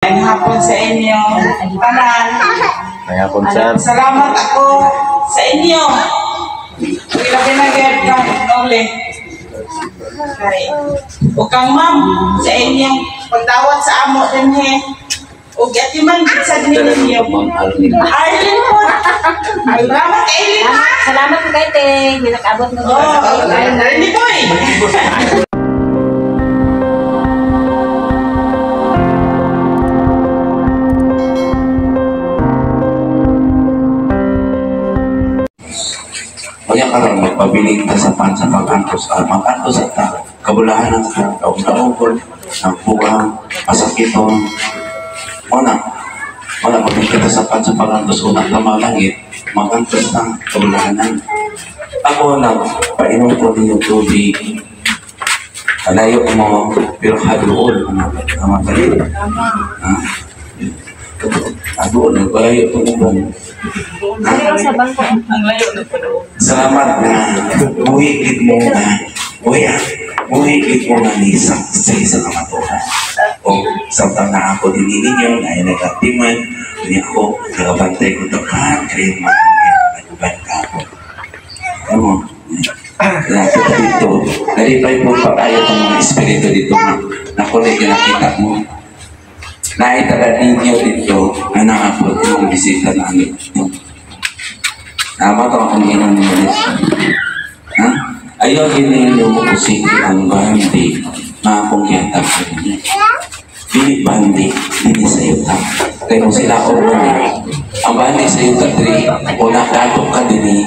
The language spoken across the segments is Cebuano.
Magandang hapon sa inyo. Tanan. Hapon, sir. Salamat ako sa inyo. Grabe na gayud kang Nole. Kay o kang ma'am sa inyong pagdawat sa amo dinhi. Ug atiman gid sa ninyo. Ma'am Arlene. Arlene po. Salamat, Arlene, ha. Salamat po kay Ting. May nag-abot mo. Oh, Arlene boy. Kaya karon magpabilin ta sa pan sa pag-antos, mag-antos at ta, kabulahan ang sa kaugnaugol, ang buwang, masakiton. Una, wala pabilin kita sa pan sa pag-antos, una ta malangit, mag-antos ta, kabulahanan. Ako na, painom ko ninyo tubig, alayo mo, pero haluol, ang mga tayo. Ha? Haluol, nagpalayo itong uban. Sa bangko. Ang layo na po doon. Salamat na buhi gid mo na buhi ah, buhi gid mo na ni sa sa isa ka matuhan. O samtang na ako din ninyo na ay nagatiman niya ako nagabantay ko daghan kayo mga naguban ka ako. Ano? Lapit dito. Nalipay po pa tayo itong mga espiritu dito nga nakulit yung nakita mo. Naitala ninyo dito na naabot yung bisita namin. Tama to ang inang ninyo. Ha? Ayaw ginilo mo kusiki ang bandi na akong gihatag sa inyo. Dili bandi, dili sa yuta. Kaya mo sila o bandi. Ang bandi sa yuta, dili, o nakatok ka dili,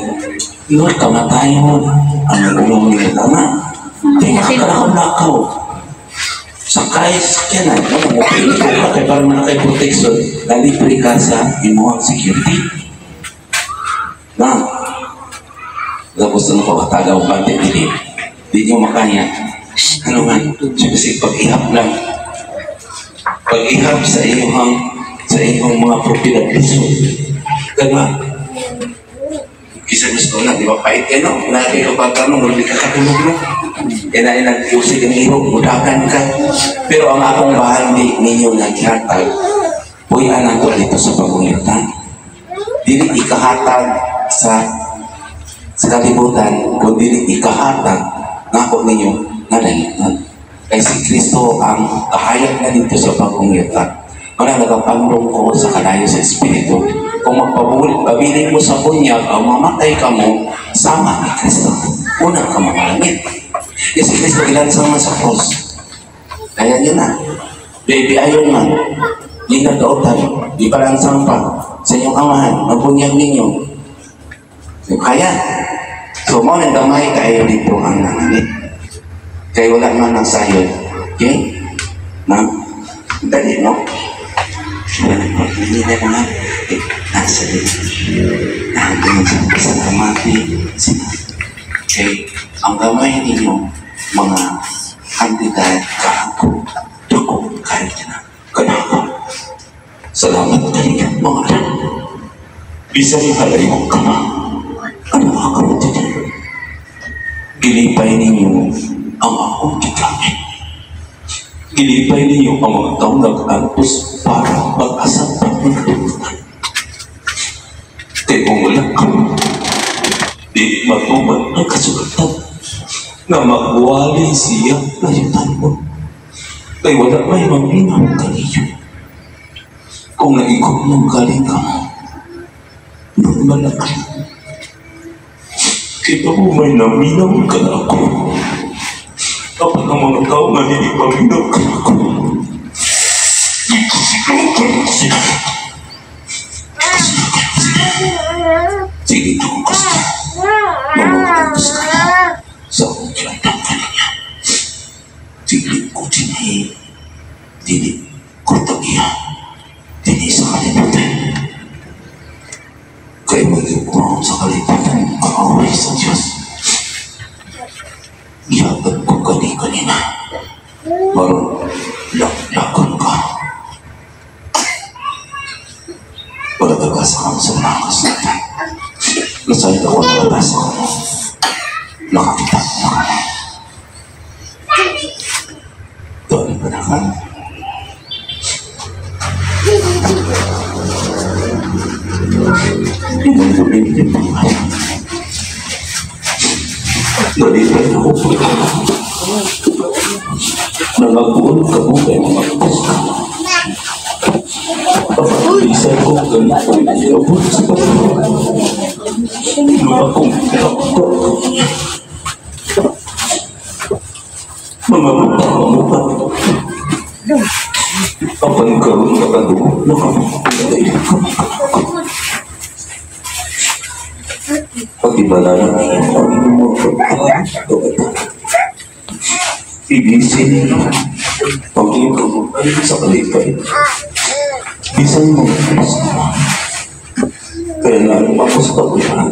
yun, kamatayon. Ang ulong niyo, tama? Di makakalakaw-lakaw. Sakay, sakyanan, ano mo, pili ko ka kay parang mga kay protection, na libre ka sa imuhang security. Na, tapos na ko katagaw bante dili. Di niyo makaya. Ano man, kasi pag-ihap lang. Pag-ihap sa iyong mga propiedad lisod. Kaya kisa gusto na, di ba pait kayo, no? Wala kayo pagtanong, wala ka katulog, no? Kaya na nag-usig ang iyong, mudakan ka. Pero ang akong bahandi ninyo na gihatag, puyan ako dito sa pagungiltan. Dili ikahatag sa kalibutan, kung dili ikahatag nako ninyo nga langitan. Kay si Kristo ang kahayag na dito sa pagungiltan. Wala nagapamrong ko sa kalayo sa Espiritu. Kung magpabilin mo sa bunyag, ang mamatay ka mo, sama ni Kristo. Una ka mamalangit. Kasi si Kristo ilansang man sa cross. Kaya niyo na. Baby, ayaw man. Di nagkautang. Di palansang pa. Sa inyong amahan, magbunyag ninyo. So, kaya. So, mo nang gamay kayo dito ang nanganit. Kaya wala man ang sayon. Okay? Ma'am, dali, no? Hindi na naman. Eh, nasa dito. Nandun sa kamati. Okay? Ang gamay ninyo, mga kandidat kaako, dako, kahit na, kanako. Salamat kanina, mga anak. Bisan halayo ka na, ano ako dito? Gilipay ninyo ang akong gigamit. Gilipay ninyo ang mga taong nag-antos para mag-asap ng kalibutan. Kaya kung wala ka, di matuman ang kasulatan na magwali siya layutan mo. Kaya wala may maminaw kaniyo. Kung naikot ng galing ka mo, normal na kayo. Kita mo may naminaw ka na ako. Dapat ang mga tao na hindi paminaw ka na ako. Sige, ito kong gusto. Mamamatantos ka na sa akong kilantang ka niya. Sige, ko dini. Dili ko tagiya. Dili sa kalibutan. Kaya mag-iukurong sa kalibutan ang away sa Diyos. Ihatag ko kani-kanina. Marong laklakan ka. Wala ka sa kang sa mga kasulatan. Nasa'yo ako nakabasa ko. Nakakita na ka. Doon ba na ka? Inumdumin niyo mga nalipay ako nangabuon ka mo kay mga ka. Kapag ko ganito iabot sa pagkakas. Nung akong kapto, mga mukha apan karon nakadugo na kamo. Pag-ibalalan ninyo ang inyong mga pagkakas. Ibisin ang iyong kabuhay sa kalipay. Bisan mga Kristo. Kaya na ako sa kabuhay.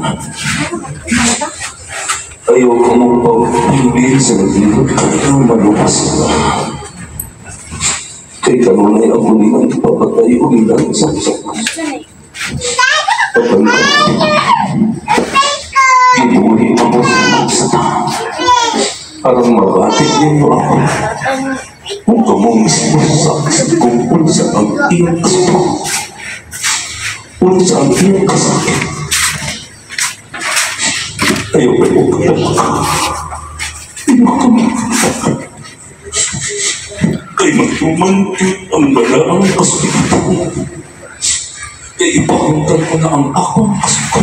Ayaw ka mong pag-ibig sa nagilot kaya malupas ka. Kay kanunay ako nilang ipapatay o nilang isaksak. Kapag ibuhi ako sa tao. Aron mabatit ninyo ako. Kung kamo mismo saksi kung unsa ang iyong kasuko. Unsa ang iyong kasakit. Ayaw kayo katamaka. Ayaw kami katamaka. Kay magtumantid ang balaang kasuko. Kay ipahuntan ko na ang akong kasuko.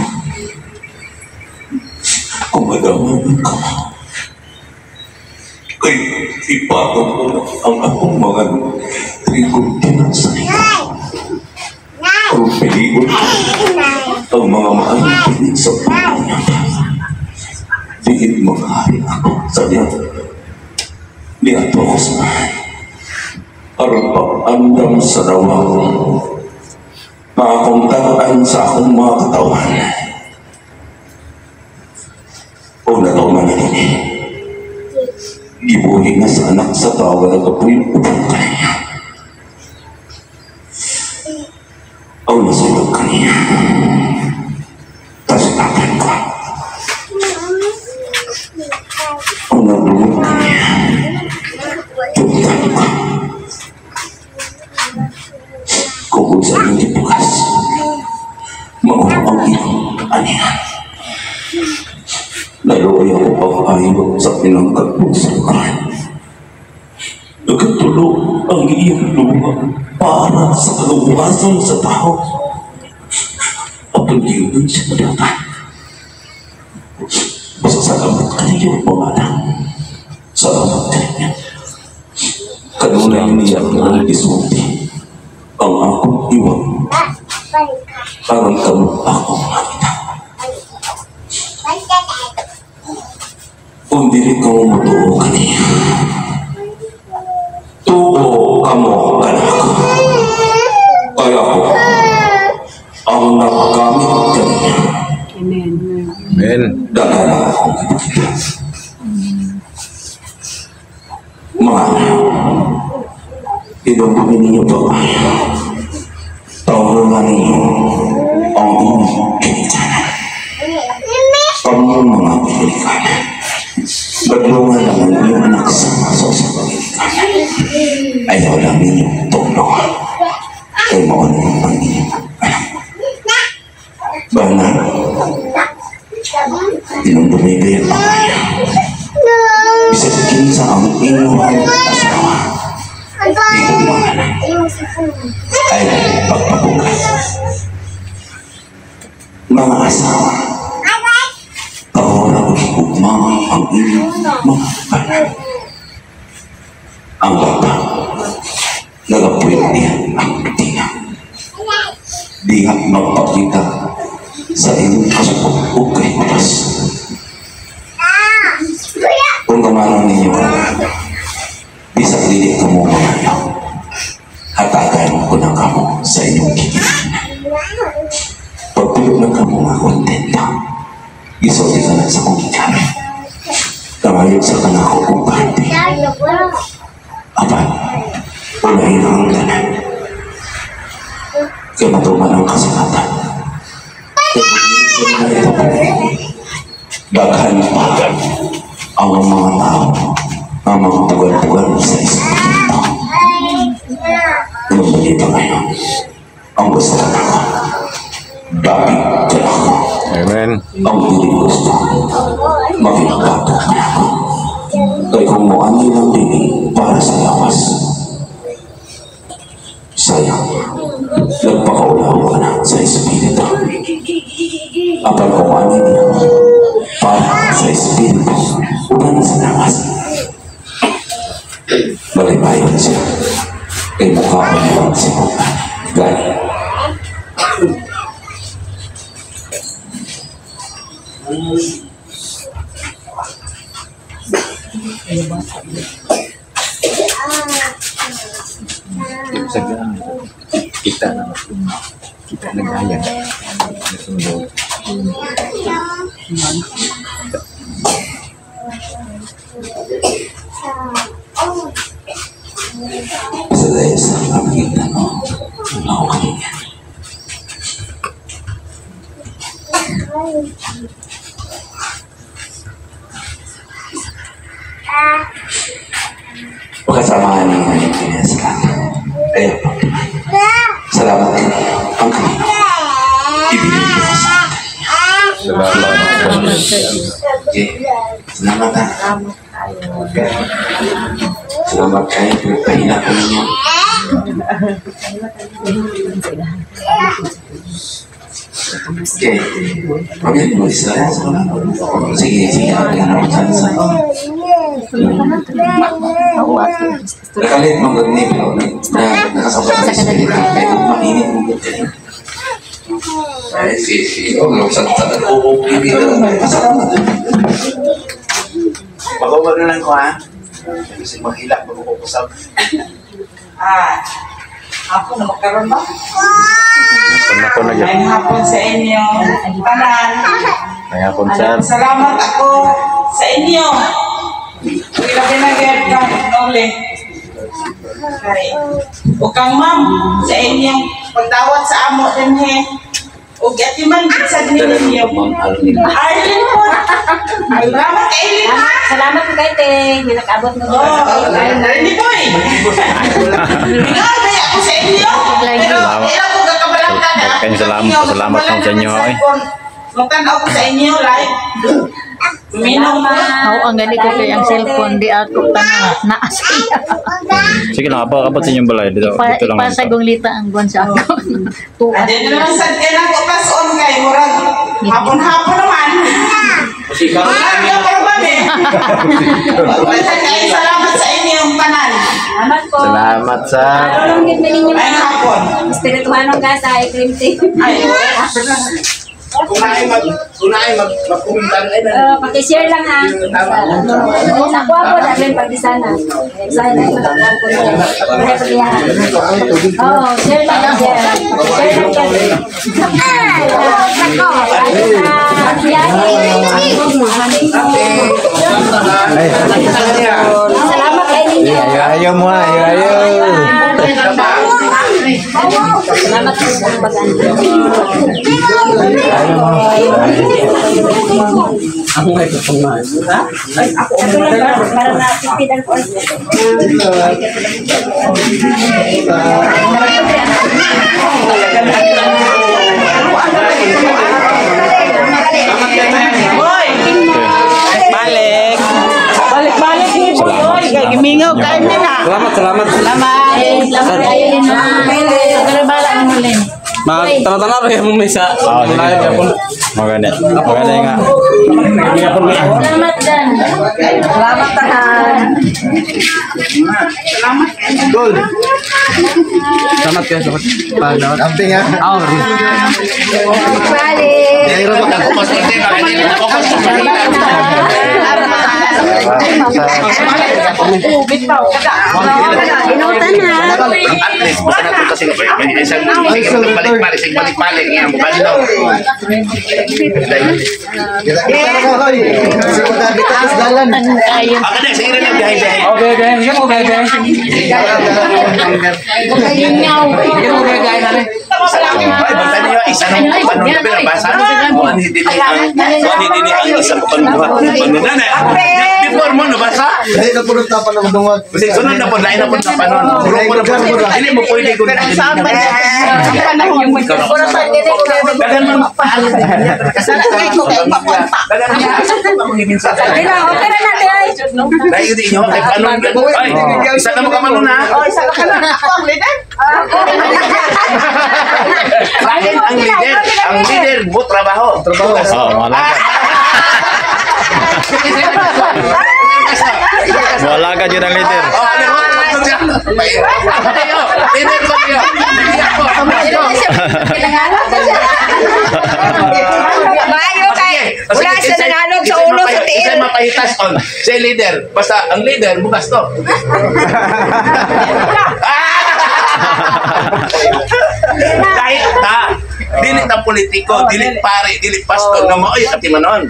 Kung madamanan ka mo. Kay ipatong ko na ang akong mga trigong sa ikaw. Kung piligon ang mga maayong pilit sa puno niya. Diin maghari ako sa niya. Niato ako sa bahay. Aron pag-andam sa dawang, mga akong sa akong mga katawan. O nataw man ini. Gibuhi na sa anak sa tao na nagapuyo upang kaniya. O nasulog kaniya. Tasutakan ko. O nagulog kaniya. Tutan ko. Kung sa iyong gibukas, mao ang iyong anihan. Naluoy ako pag-ayo sa pinangkatpong sa karan. Nagkatulo ang iyong luha para sa kaluwasan sa tao. Apan yun siya madatan. Basta salamat kaniyo, mga anak. Salamat kaniyo. Kanunay niya ang isulti ang akong iwang. Aron kamo akong makita. Kung dili ka mo mutuo kaniya, tuo ka mo kanako. Kaya ako ang nagkamit kaniya. Amen. Amen. Dala lang akong ipakita. Mga anak, inubuhin ninyo ba kaya? Tawagan ninyo ang inyong kinitanan. Ang mga pinilikanan. Badlungan lang ang inyong anak sa maso sa pagilikanan. Ayaw lang ninyong tulungan. Kay maon ang inyong anak. Bana, inundumibig ang kaya. Bisag kinsa ang inyong asawa. Di ko mga anak. Ay pagpabukas. Mga asawa, kahora magigugma ang inyong mga anak. Ang bata, nagapuyo niya ang tinga. Diha magpakita sa inyong kasuko o kahimatas. Kung kamanon ninyo, bisag dili ka mo mga anak, hatagan ko na kamo sa inyong kikinan. Pagpuyo na kamo nga kontenta, isulti ka na sa kong gikan. Tamayon sa kanako kong parte. Apan, unahin ang tanan. Kaya matuman ang kasulatan. Kaya na ito po, daghan pa ang mga tao ang mga bugal-bugal sa isang tao. Anong balita ngayon? Ang gusto ko na ako, dapit ka lang. Amen. Ang dili gusto, makipagbatok niya ako. Kay kung moani lang dili para sa lawas, sayang, nagpakaulaw ka na sa Espiritu. Apan kung ani niya para sa Espiritu, uban sa lawas, malipayon siya. Kay mukha ko niya si Gani. Kita na kita nagayag. Nasundo. Sa dahil sa pagkita no, ako kanina. Pagkasamahan ng mga Pilipinas sa lahat. Kaya pagkaman. Salamat kanina. Ang kanina. Ibinigay ko sa atin. Salamat. Okay. Salamat ha. Salamat kayo. Pinagpahila ko ninyo. Okay. Okay. Isa. Sige, sige. Nakalit mong ganun pero nakasabot sa espiritu. Kaya mainit mong ganun. Ay, sige. Oh, sa oo, Pag-over na lang ko ha. Kasi maghilak, magkukusap. Ah, hapon na magkaroon ba? Ako na May hapon sa inyo. Tanan. Nangapon sir. Salamat ako sa inyo. Pila pinagayad ka, Nole. O kang ma'am, sa inyong pagdawat sa amo din he. O gatiman sa ninyo. Arlene po. Salamat Aileen ha. Salamat po kay Ting. May nakaabot mo. Oh, Arlene boy. Binagay ako sa inyo. Pero ilang ko kakabalangka na. Salamat, salamat sa inyo. Magtanaw ko sa inyo live. Minong mo. Oo, ang gani ko kay ang cellphone di ako tanan naasaya. Sige lang, abot sa inyong balay dito. Dito lang. Ipasagong lita ang buwan sa ako. Tuas. Adi na naman sad kay nako pason kay murag hapon-hapon naman. Murag ka pa ba eh. Salamat sa inyong tanan. Salamat po. Salamat sa. Marunong din na ninyo. Ay hapon. Espirituhanong gasa, ay cream tea. Ay. Kung naay mag-kumintan ay na. Paki-share lang ha. Sa kuha po, dahil pag-isana. Sana ay makakuha po. Oo, share lang. Share. Share lang kayo. Salamat kayo ninyo. Ayaw mo ha, ayaw. Salamat po sa pag-ano. Ako nga ito pang mahal. Para napipidan ko. Boy! Balik! Balik-balik ni Boy! Oy, kay gimingaw kayo nila. Salamat, salamat. Salamat! Salamat kayo na. Pero bala ni Mulin. Magtana-tana rin mo may sa. Maganda. Maganda nga. Salamat Dan. Salamat tahan. Salamat. Gold. Salamat kayo, salamat. Amping ha. Balik. Inutan na. At least, basta na kasi isang balik-balik, isang balik-balik nga, balik daw. Kayo. Ako na, sige na lang, biyahe-biyahe. Okay, biyahe. Sige mo, biyahe. Sige mo, biyahe, biyahe. Ay, basta niyo, Isa na mo kapanon na pero basa. Mo ani dinhi ang mo ani dinhi ang isa ka panubuhat ng panon. Before mo nabasa. Dili na pud ta pa na madungag. Kasi sunod na po, lain na po na panon. Grupo na po. Dili mo pwede kung Pero sa panahon, Dagan man paano kasi dagan Sige lang, okay na natin ay. Dahil yun inyo kay panon. Ay, isa na mo ka panon ha. Oh, isa ka na. Ako ang leader. Lain ang leader. Ang leader mo trabaho. Trabaho. Oh, malaga. Malaga yun ang leader. Oh, ano mo? Leader ko niyo. Maayo kay wala siya nangalog sa ulo sa tiil. Isa'y mapahitas on. Siya leader. Basta ang leader, bukas to. Kahit ta, dili ta politiko, dili pare, dili pastor, nga maoy at manon.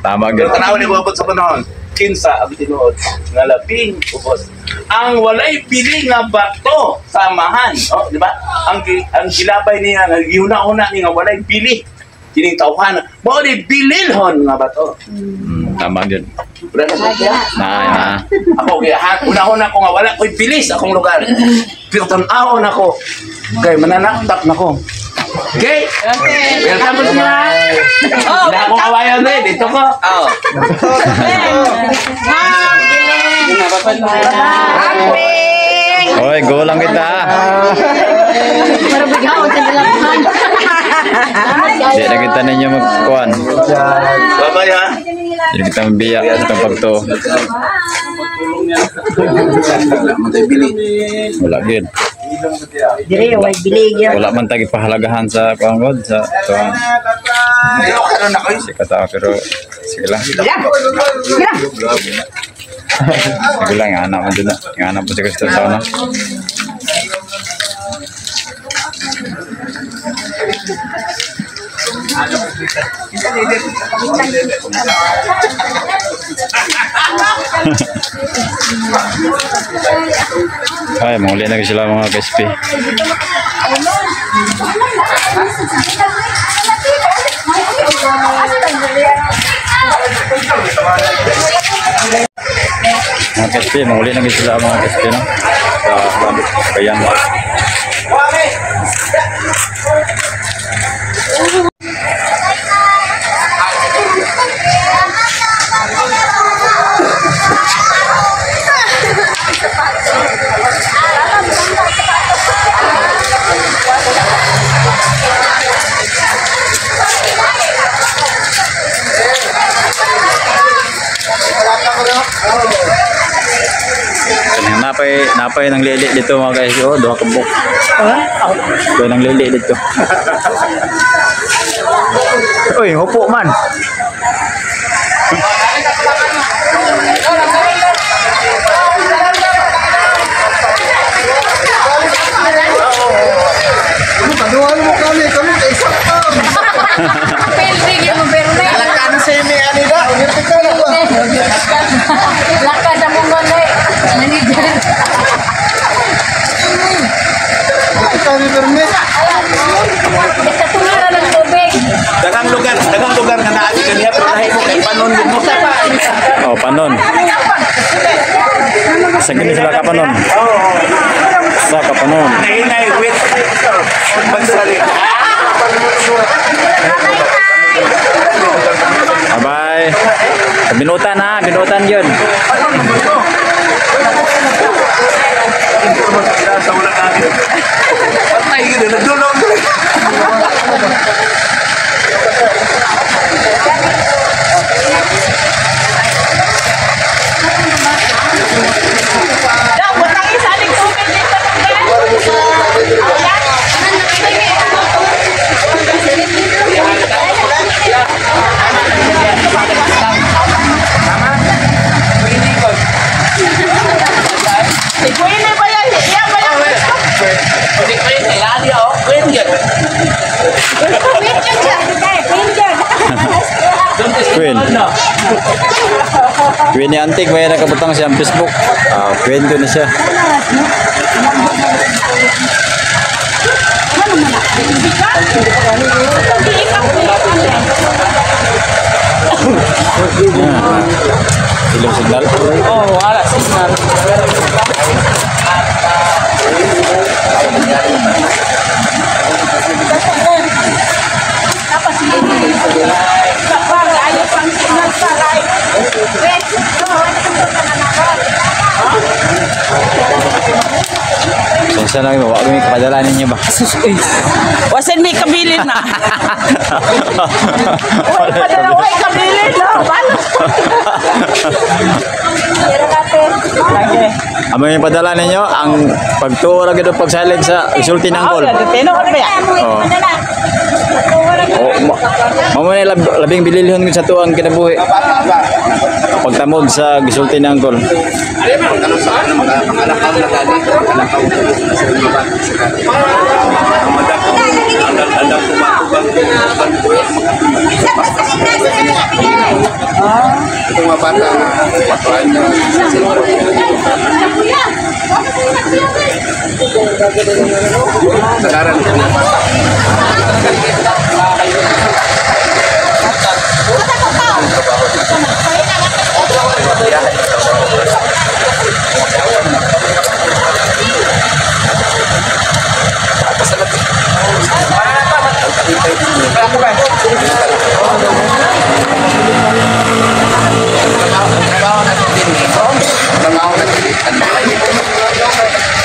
Tama Pero gyud. tanaw ni abot sa panahon, kinsa ang tinuod nga labing ubos. Ang walay bili nga bato samahan, oh, di ba? Ang gilabay niya nga gihuna-huna niya nga walay bili kining tawhan. Mao ni bililhon nga bato. Tama gyud. Wala na siya. Na na. Ako kaya una-una ko nga wala ko'y bilis akong lugar. Pero tan-awon ako. Kay mananaktak na ko. Okay? Welcome po siya. Oh, Wala akong kawayan rin. Dito ko. Oh. Amping! Oy, go lang kita. Para bighaon sa bilanghan. Di na kita ninyo magkuan. Bye-bye ha. Di na kita mabiya sa itong pagtuo. Wala man tayo bili. Wala gyud. Dire way bilig. Wala man tagi pahalagahan sa kuan god sa tuang Pero karon na kayo. si kata pero sige lang. Sige lang, yung anak mo dun na. Yung anak mo si Gusto sa una. Ay, manguli na sila mga ka-SP. Mga ka-SP, manguli na sila mga ka-SP, no? Sa Bayan. Napay, napay ng lili dito mga guys. Oh, duha ka buok. Duha ng lili dito. Uy, hupo man. Paduhan mo kami, kami kay isa pa. Building yung berme. Ano sa imi ani da? Ungirti ka na ba? Laka sa mong gani. Manager. Ungirti ka ni Berme. Basta tumira ng tubig. Daghang lugar nga naa kaniya pero lahi mo kay panon mo sa pa. Oh, panon. Sa gini sila ka panon. Sa ka panon. Nahinay with pagsali. Bye-bye. Binutan ha, binutan yun. Sa wala namin. Patay gid nagdulong. Daw, butang isa ning tubig dito. Si Queenie ba yan? Iya ba yan? Hindi ko yun, kailangan niya, oh. Queen yun. Queen. Queen ni Antik, may nakabutang siya ang Facebook. Ah, Queen ko na siya. Ilong signal? Oh, wala signal. Saan lang, wa kami kapadala ninyo ba? Wasan may kabilin na. Uy, padala, uy, kabilin na. Amo yung padala ninyo, ang pagtuo ra gyud pagsalig sa isulti ng call. Oh. Mamo na labing bililhon gyud sa tuang kinabuhi. Pagtamod sa gisulti ng call. Itong mga bata na patuan na sa cellphone. Sagaran ito mga bata.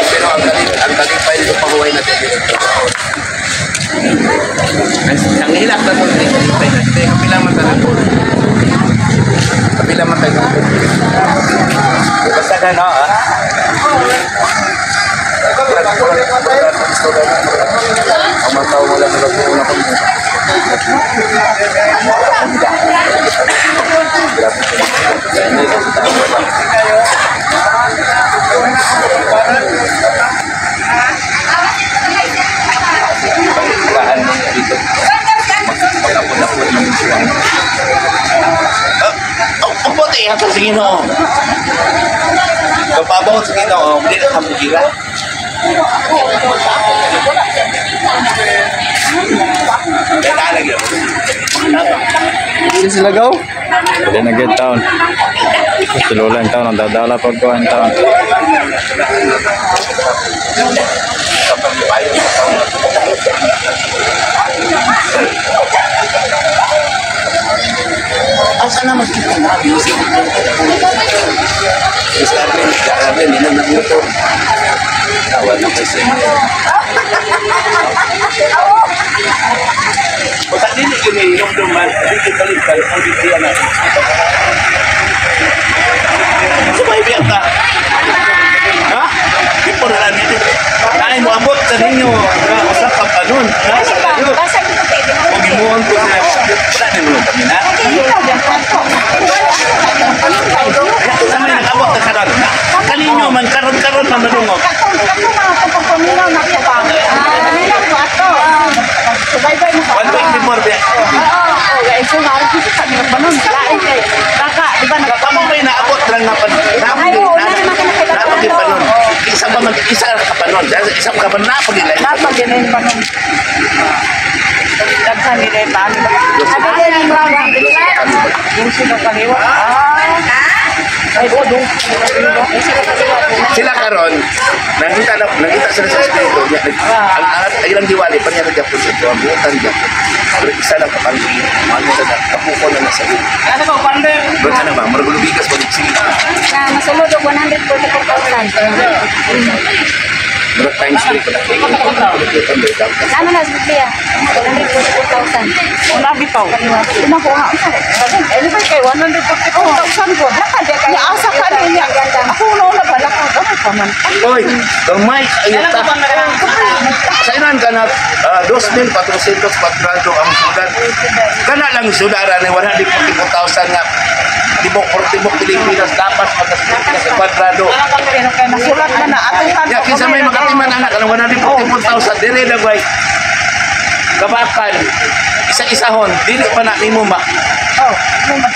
Pero ang talipay ito pahuway natin dito. Ang hilak na muna yung talipay natin. Kapila man tayo. Kapila man tayo. Basta ka no, ha? Ang mga tao wala na nag-uuna ko. Ang bote, hatag sa Ginoo. Kapabaw sa Ginoo, hindi na kamugira. Hindi sila gaw? Pwede na gyud taon. Silulan taon, ang dadala pag kuhan taon. Asa na magkita na? Miss Arlene, Arlene, hindi na nagmotor. Tawa na kasi. Basta dili kini yung duman, dili balik kayo ang dili na. Sumay biya ka. Ha? Before na dito. Ay mo abot sa ninyo. Usa ka panon. Kung gimuon ko sa wala ni mo kami na. Sa may nag-abot na karon. Kaninyo man karon-karon man madungog. Subaybay mo. 1 week before biya. Oo, guys, so narin sa kanila pa nun. Lain kay baka, di ba Kamo may naabot lang na pan. Napag panon. Isa pa mag isa ka panon. Isa ka panon napag nila. Napag yun yung panon. Daghan nila yung paano. Yung sino kaliwa. Ay, oh, dong. Sila karon nakita sila sa espiritu. Ang ilang diwali pa niya gyapon sa tuwa buotan gyapon. Pero isa lang kapanggi, ano sa kapuko na nasa iyo. Ano ba pander? Pero ano ba, maragulubigas ba sige. Na masulod og 144,000. Murag times 3 ko na. Ano na sa Biblia? 144,000. Una bitaw. Una ko ha. Anyway kay 144,000 ko. Asa ka niya. Ako una ba laka gamay pa man. Oy, gamay kayo ta. Sa inan ka na 2,400 kwadrado ang syudad. Kana lang syudara ni 144,000 nga tibok Pilipinas dapat magas Pilipinas kwadrado. Nasulat na na atong kanto. Ya kinsa may makatiman anak kanang 144,000 dire na gway. Kabakan isa-isahon dili pa na nimo ma Oh.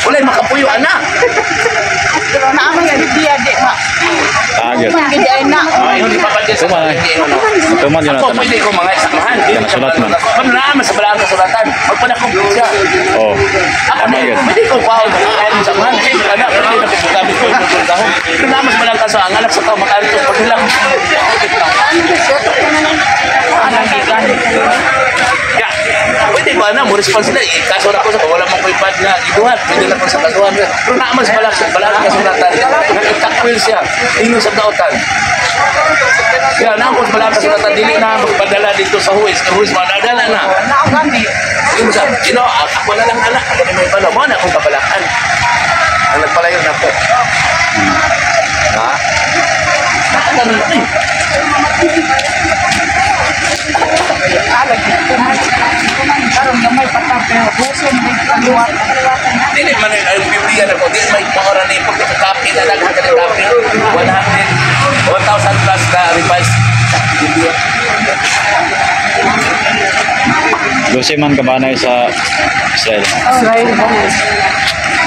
Walay makapuyo ana. Pero naaman sa Libya di ma. Agad. Gid ay na. Ayun di pa pa dyan sa Tuman yun Ako na pwede ko mga isamahan. Yan, sulat man. Pag naaman sa balaan kasulatan, magpanakong siya. Oh. Ako Tama yun. pwede ko kwaon mga isamahan. Kasi anak, pwede na kung ko yung dahon. Pero naaman sa balaan kasulatan, ang anak sa tao, makaantos, paghilang. Ya, pwede ko ana, mo response sila. Eh, kaso na ko sa wala mong ko'y pad nga ibuhat, pwede na ko sa kasuhan. Pero naaman sa balaan kasulatan, nga itakwil siya, ingon sa dautan. Kaya na ako balaan kasulatan, dili na magpadala dito sa huwis. Ang huwis, madadala na. Yung sa, you know, ako na lang anak, ako na may bala. Mo na akong kabalakan. Ang nagpalayo na ako. Ha? Nakaganon na eh. Dili man ang Biblia na ko, dili may maura na yung pagkakapi na daghan ka ng kapi. 100, 1,000 plus na revised Biblia. Dose man kabanay sa Israel. Israel ba?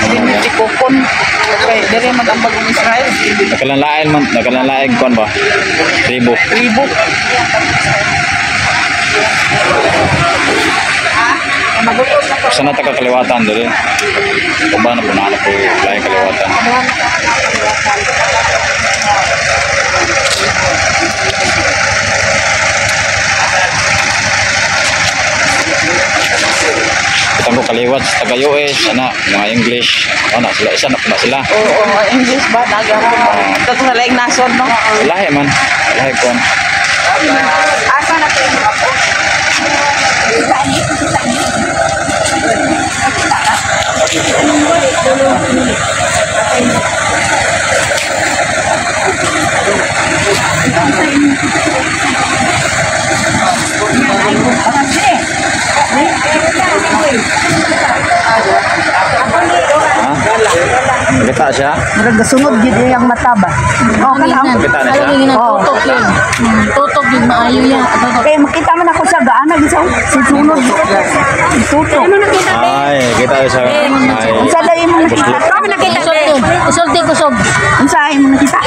Hindi tikukon. Kay diri man ang bagong Israel. Nakalanlain man, nakalanlain kon ba? Tribo. Tribo. Sana ta kakaliwatan dili. Uban na po na po lain kaliwatan. Kitang ko kaliwat sa taga US, ana, mga English, ana sila isa na po na sila. Oo, English ba naga ko. Ito sa laing nason no. Lahi man, lahi kon. Asa na to yung ako? Ha? Nakita siya? Murag gasunod gid iyang mata ba. Oh, kana. Nakita na siya? Tutok yun. Tutok yun, maayo yan. Kay makita man ako sa gaana gid sa susunod. Tutok. Ay, kita siya. Ay. Unsa day mo nakita? Kami nakita be. Isulti kusog. Unsa ay mo nakita?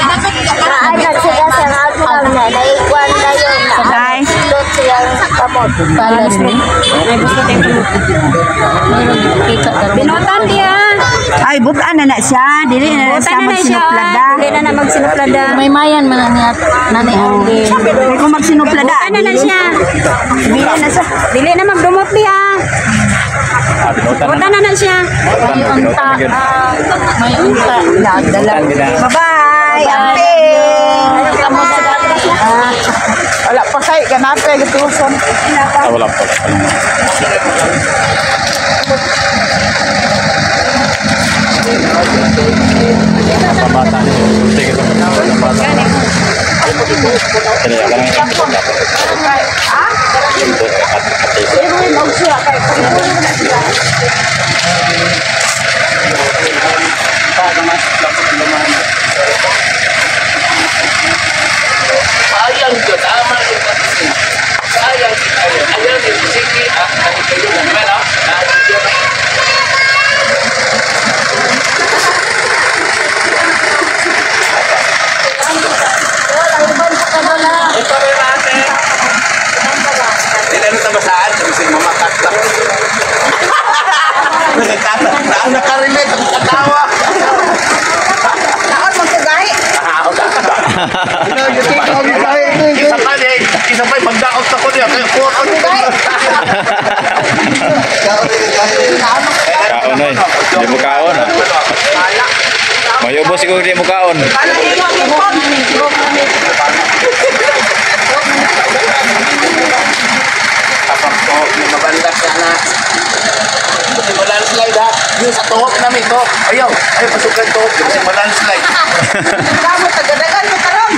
Ay nagsila sa ako na naigwan dayon na. Ay. Silot siyang kamot. Palas ni. Binutan diya. Ay butan na na siya, dili na na siya magsinuplada. Dili na na magsinuplada. May mayan man na niya. Nanay Arlene. Kay kung magsinuplada, Butan na na siya. dili na siya. Dili na magdumot diya. Ah, binutan na. Butan na na siya. May unta. May unta. Bye-bye. Amping. Wala pa kay ganape gituson. Ah, wala pa. Pabata. Sulti kita. Pabata. Kaya lang yung Sayang ko, tama yung pagkasin. Sayang kayo. Ayan, sige, ah, kayo, diba, no? Hindi na tabasaan, kasi mamakat lang. Nakarelate, ang katawa. Naon magkagahi. Isa pa eh, isa pa magdaot ako niya. Kaya kuha ko niya. Kaon ay. Di mo kaon ah. Mayubo siguro di mo kaon. Wala hingo ipon. Kapag to, may mabandas na na. Kasi malandslide ha. Yung sa tuhok namin to. Ayaw, ayaw pasukan tuhok. Kasi malandslide. Kamo tagadagan mo karon.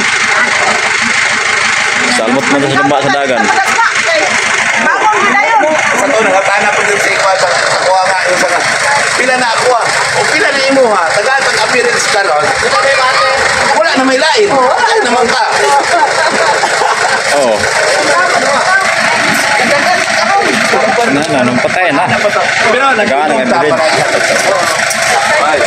Salmot man sa lamba sa dagan. Bangon gid dayon. Sa to, nangatana po din sa ikwa. Sa kuha nga. Yung sa pila na ako ha. O pila na imo ha. Tagaan pag appearance ka ron. Wala na may lain. Wala naman ka. Oo. Na na. Anong patay na. Pero Tagaan ang nagtapa bilin. na. Ay,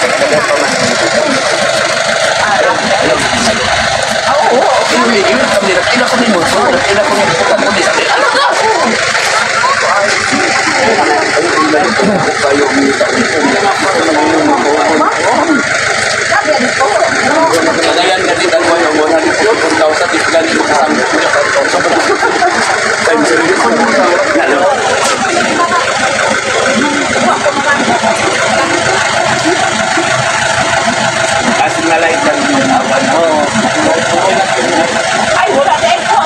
Ay, wala na ito.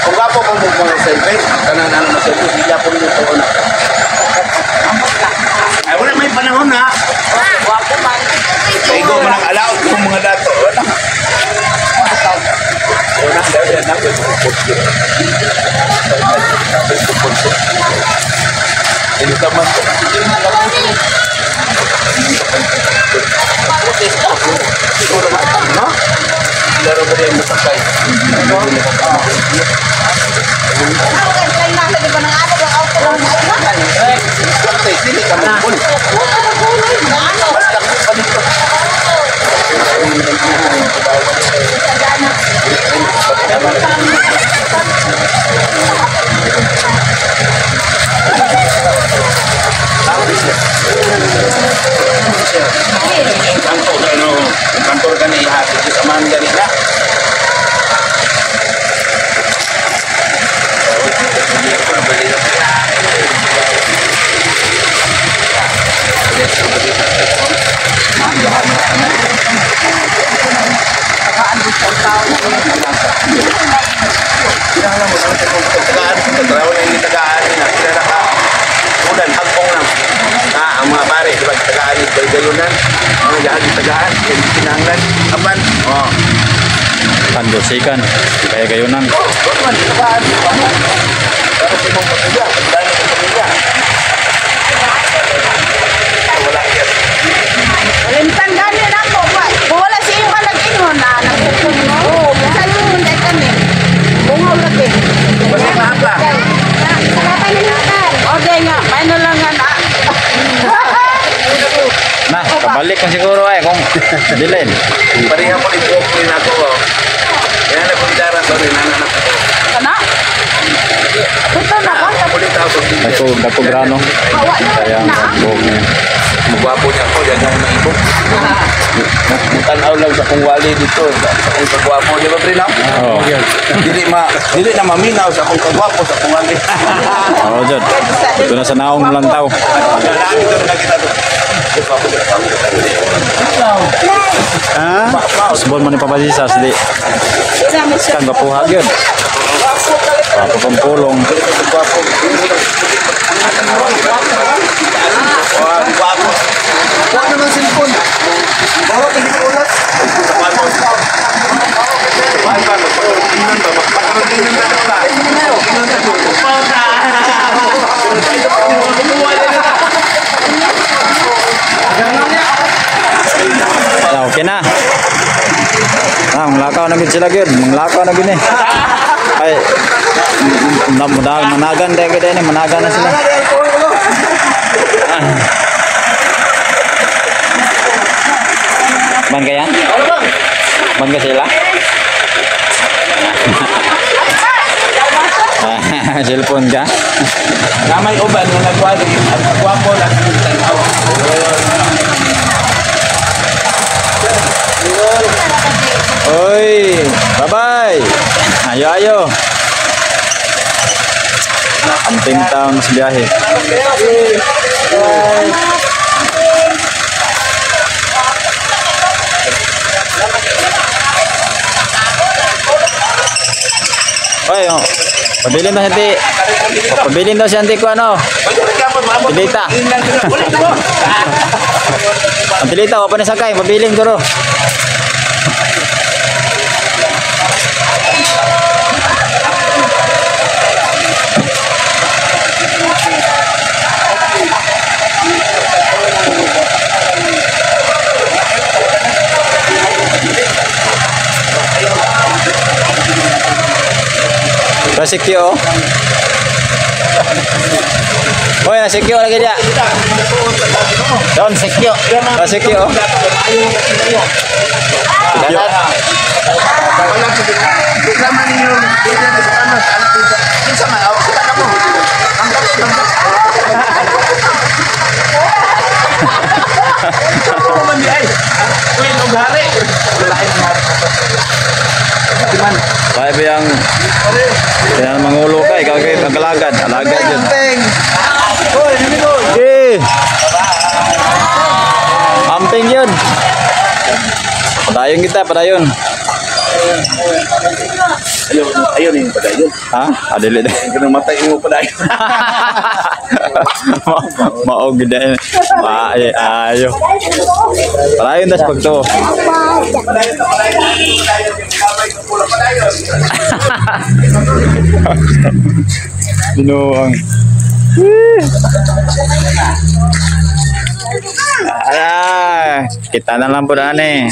Kung gwapo po mga service, tanan na mga service, hindi po nito na. Ay, wala may panahon na. Wapo man. Kaigo man ang alaot kung mga dato. Wala. Wala, dahil na. No? Laro ba rin masakay? Dili ka magbul. Basta ko pa dito. Kantor ano, kantor ka ni ihatid sa man gani na. Ang mga pare, di ba, tagaan, gayunan, mga jahan, tagaan, kinahanglan, apan, oh. Pandosikan, kaya gayunan. Oh, man, tagaan, pero sa imong pamilya, dahil sa pamilya. Wala yan. Walimtan gani na ako. Wala siya yung nag-ingon na nagpupong. Oo, sa ingon na kami. Bungaw lagi. Basta maapa. Okay nga, may na lang nga na. Na, kabalik ka siguro ay kung dilin. Pareha po ni buhok ni nako. Yan na pong dara sorry nana na ko. Kana? Ito na ko. Dako, dako grano. Kaya ang buhok niya. Magwapo niya ako, yan ang maibog. Tanaw lang sa kong wali dito, sa akong kagwapo. Di ba, pre, no? Oo. Dili na maminaw sa akong kagwapo, sa akong wali. Oo, Jod. Ito na sa naong lantaw. Lagi ito na kita doon. Ha? Usbon man ni Papa Jesus, di. Kang gapuha gyud. Wapo pang pulong. Wala naman cellphone. Bawa ka dito ulat. Okay na. Ah, manglakaw na gid sila gyud. Manglakaw na gid ni. Ay, managan dahil gid ni, managan na sila. Ban kaya? Ban ka sila? Cellphone ka? Namay uban nga nagwali, ang kagwapo lang ang tanaw. Oy, bye-bye. Ayo ayo. Amping taon sa biyahe. Oy, oh. Pabilin daw si auntie. Pabilin daw si auntie ko ano. Pilita. Ang pilita, wa pa ni sakay, mabiling duro. Nasikyo. Hoy, nasikyo lagi dia. Don sikyo. Nasikyo. Programa ninyo, programa sa man, kita ka mo. Ang man di ay. Queen og hari. Lain ang hari. Man. Kaya ba yung kaya mangulo ka, ikaw kayo pagkalagad, alagad yun. Eh! Amping yun. Padayon kita, padayon. Ayun, ayun yung padayon. Ha? Adili na. Ganang matay mo padayon. Maog na. Ay, ayo. Padayon tas pagto. Padayon sa padayon. Padayon. Padayon. Padayon. Binuang. Ala, kita na lang po na eh.